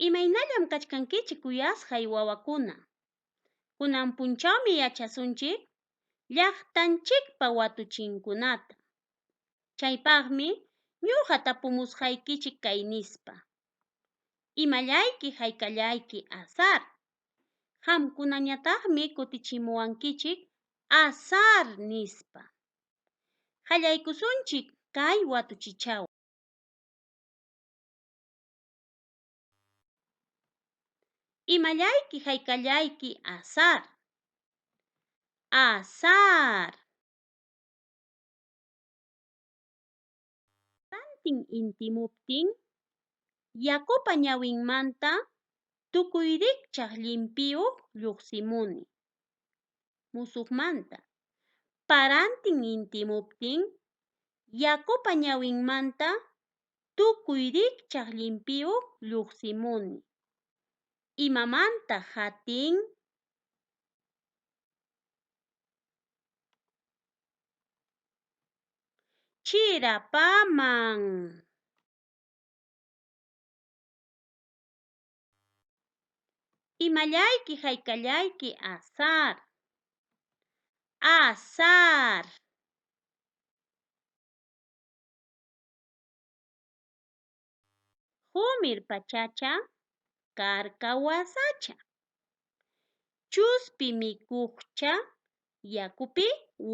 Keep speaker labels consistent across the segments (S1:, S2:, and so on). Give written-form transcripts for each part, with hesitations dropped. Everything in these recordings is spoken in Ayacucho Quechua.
S1: Imaynallam kachkankichik kuyasqay wawakuna. Kunan punchawmi yachasunchik llaqtanchikpa watuchinkunata. Chaypaqmi ñuqa tapumusqaykichik kay nispa. Imallayki haykallayki azar. Qamkunañataqmi kutichimuwankichik azar nispa. Qallaykusunchik kay watuchichawan. Imallayki haykallayki azar. Azar. Parantin intimuptin yakupa ñawinmanta tukuy rikchaq llimpiyuq lluqsimuni. Musuqmanta. Parantin intimuptin yakupa ñawinmanta tukuy rikchaq llimpiyuq lluqsimuni. Imamantaq hatin? Chirapaman. Imallayki haykallayki azar. Azar. Qumir pachacha karka wasacha. Chuspi mikuqcha yakupi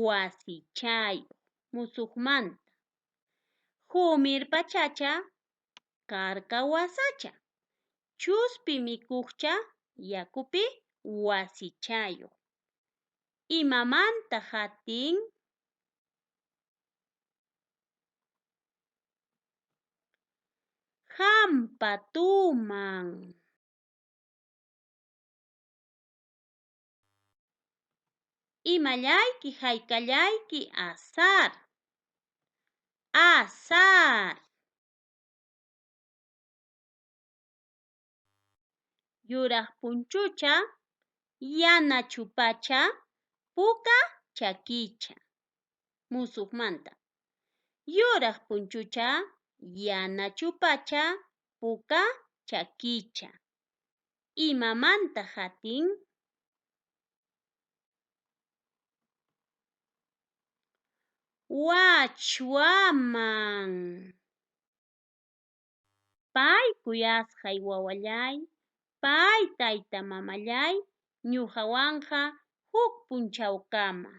S1: wasichayuq. Musuqmanta. Qumir pachacha karka wasacha. Chuspi mikuqcha yakupi wasichayuq. Imamanta hatin? Hampatuman. Imallayki haykallayki azar. Azar. Yuraq punchucha, yana chupacha, puka chakicha. Musuqmanta. Yuraq punchucha, yana chupacha, puka chakicha. Imamanta hatin? Wachwaman. Pay kuyasqay wawallay, pay tayta mamallay, ñuqawanqa huk punchawkama.